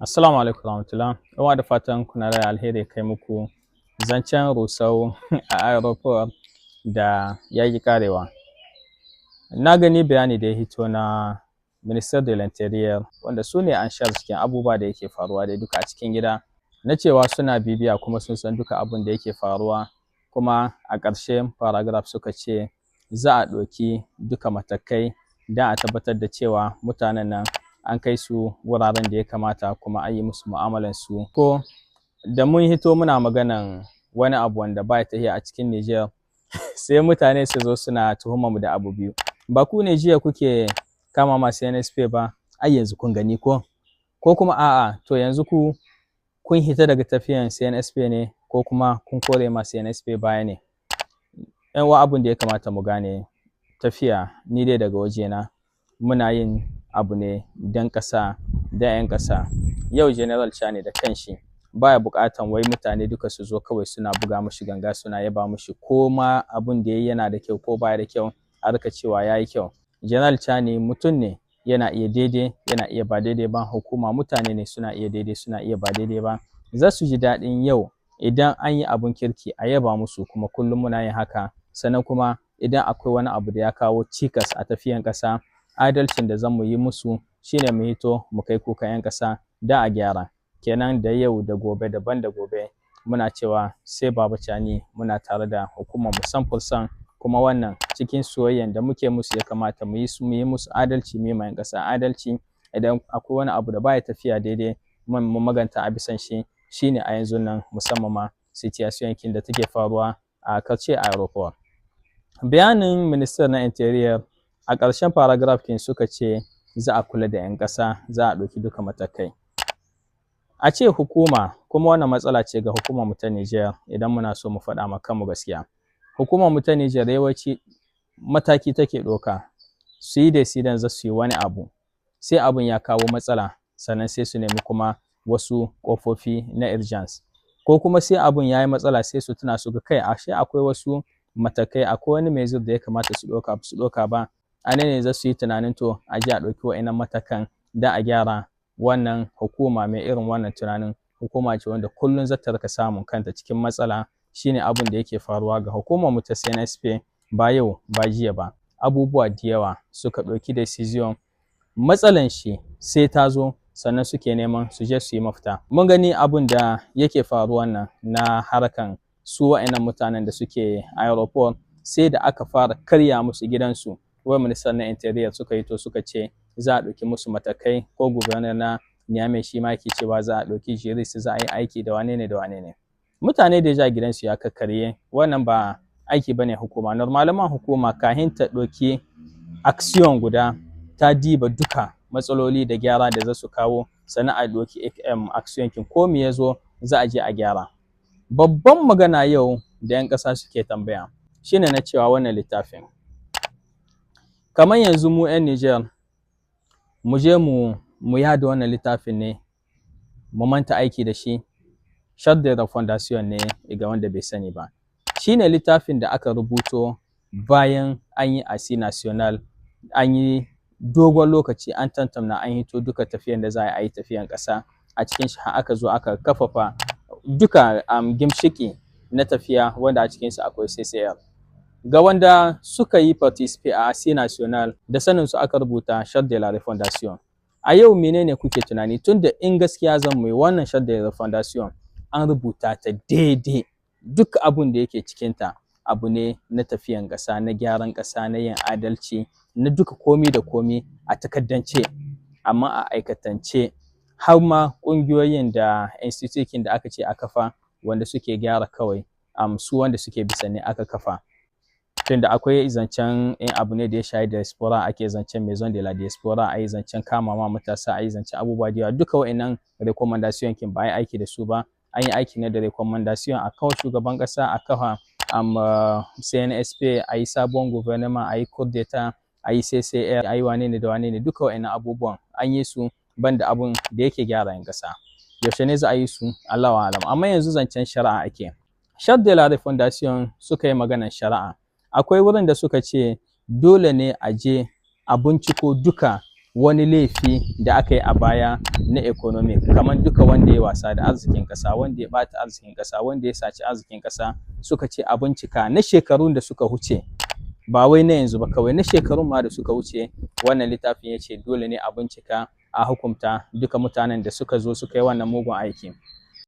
Assalamu alaikum warahmatullah. Yawa, da fatan kuna da alheri kai muku. Zancen rusau a aéroport da ya yi karewa. Na gani bayani da ya hito na Ministère de l'Intérieur, wanda su ne en charge cikin abubuwa da yake faruwa da duka a cikin gida, na cewa suna bibiya kuma sun san duka abun da yake faruwa. Kuma a ƙarshen paragraphe suka ce za a ɗauki duka matakai don a tabbatar da cewa mutanen nan an kai su wuraren da ya kamata kuma an yi musu mu'amalan su. Ko da mun hito muna maganan wani abu wanda ba ya tafiya a cikin Niger, sai mutane su zo suna tuhumar mu da abu biyu: ba ku ne jiya kuke kama ma CNSP ba? Ai yanzu kun gani, ko kuma a'a, to yanzu ku kun hita daga tafiyan CNSP ne, ko kuma kun kore ma CNSP baya ne? Yan uwa, abun da ya kamata mu gane, tafiya ni dai daga wajena, muna yin abu ne don ƙasa da 'yan ƙasa. Yau General Tchiani da kanshi baya buƙatan wai mutane duka su zo kawai suna buga mashi ganga, suna yaba mashi, ko ma abun da yayi yana da kyau ko baya da kyau, a rika cewa yayi kyau. General Tchiani mutum ne, yana iya daidai, yana iya ba daidai ba. Hukuma mutane ne, suna iya daidai, suna iya ba daidai ba. Za su ji daɗin yau idan an yi abun kirki a yaba musu, kuma kullum muna yin haka. Sannan kuma idan akwai wani abu da ya kawo cikas a tafiyan ƙasa, adalcin da zan mu yi musu shine mu hito mu kai kukan 'yan ƙasa da a gyara. Kenan da yau da gobe daban da gobe, muna cewa sai Baba Tchiani, muna tare da hukumar mu 100%. Kuma wannan cikin soyayyan da muke musu, ya kamata mu yi musu adalci, mu yi ma 'yan ƙasa adalci. Idan akwai wani abu da baya tafiya daidai, mu maganta a bisan shi. Shine a yanzu nan, musamman ma situation kin da take faruwa a quartier aéroport. Bayanin ministère na Intérieur, a ƙarshen paragraphe kin suka ce za a kula da 'yan ƙasa, za a ɗauki duka matakai. A ce hukuma kuma, wannan matsala ce ga hukumar mu ta Niger. Idan muna so mu faɗa ma kanmu gaskiya, hukumar mu ta Niger yawanci mataki take ɗauka, su yi décider za su yi wani abu, sai abun ya kawo matsala, sannan sai su nemi kuma wasu ƙofofi na urgence, ko kuma sai abun ya yi matsala sai su tuna su ga kai, ashe akwai wasu matakai, akwai wani mesure da ya kamata su ɗauka, su ɗauka ba. A nan ne za su yi tunanin, to a je a ɗauki wa'innan matakan da a gyara. Wannan hukuma mai irin wannan tunanin, hukuma ce wanda kullum za ta rika samun kanta cikin matsala. Shine abun da yake faruwa ga hukumar mu ta CNSP, ba yau ba jiya ba. Abubuwa da yawa suka ɗauki décision, matsalan shi sai ta zo, sannan suke neman su je su yi mafita. Mun gani abun da yake faruwa nan na harkan su wa'annan mutanen da suke aéroport, sai da aka fara karya musu gidansu, wai ministan na Intérieur suka yi to suka ce za a ɗauki musu matakai, ko gouverneur na Niamey shi ma yake cewa za a ɗauki juriste, za a yi aiki da wane ne da wane ne. Mutane da ja gidansu ya kakkarye, wannan ba aiki bane hukuma. Normalement hukuma kahin ta ɗauki action guda, ta diba duka matsaloli da gyara da za su kawo, sannan a ɗauki action kin. Ko me ya zo, za a je a gyara. Babban magana yau da 'yan ƙasa suke tambaya shine na cewa wannan littafin, kamar yanzu mu 'yan Niger, mu je mu yada wannan littafin ne, mu manta aiki da shi. Charte de refondation ne, ga wanda bai sani ba, shine littafin da aka rubuto bayan an yi Assises nationales, an yi dogon lokaci, an tantamna, an hito duka tafiyan da za a yi tafiyan ƙasa a cikin shi, har aka zo aka kafafa duka gimshiki na tafiya, wanda a cikinsa akwai CCR. Ga wanda suka yi participer a Assises nationales, da sanin su aka rubuta Charte de la refondation. A yau menene kuke tunani? Tunda in gaskiya zan mu yi, wannan Charte de la refondation an rubuta ta daidai, duk abun da yake cikinta abu ne na tafiyan ƙasa, na gyaran ƙasa, na yin adalci, na duka komi da komi a takaddance. Amma a aikatance, har ma ƙungiyoyin da institution da aka ce a kafa, wanda suke gyara kawai su wanda suke bisa ne aka kafa. Tunda akwai zancen in abu ne da ya shafi diaspora, ake zancen Maison de la Diaspora, a yi zancen kama ma matasa, a yi zancen abubuwa da yawa, duka wa'innan recommandation kin ba a yi aiki da su ba. An yi aiki ne da recommandation a kawo shugaban ƙasa, a kafa CNSP, a yi sabon gouvernement, a yi coup d'État, a yi CCR, a yi wane ne da wane ne. Duka wa'innan abubuwan an yi su, banda abun da yake gyara 'yan ƙasa. Yaushe ne za a yi su? Allahu alam. Amma yanzu zancen shari'a ake. Charte de la refondation suka yi maganar shari'a. Akwai wurin da suka ce dole ne a je a binciko duka wani laifi da aka yi a baya na economic, kamar duka wanda ya wasa da arzikin ƙasa, wanda ya ɓata arzikin ƙasa, wanda ya saci arzikin ƙasa, suka ce a bincika na shekarun da suka wuce, ba wai na yanzu ba kawai, na shekarun ma da suka wuce. Wannan littafin ya ce dole ne a bincika, a hukunta duka mutanen da suka zo suka yi wannan mugun aiki.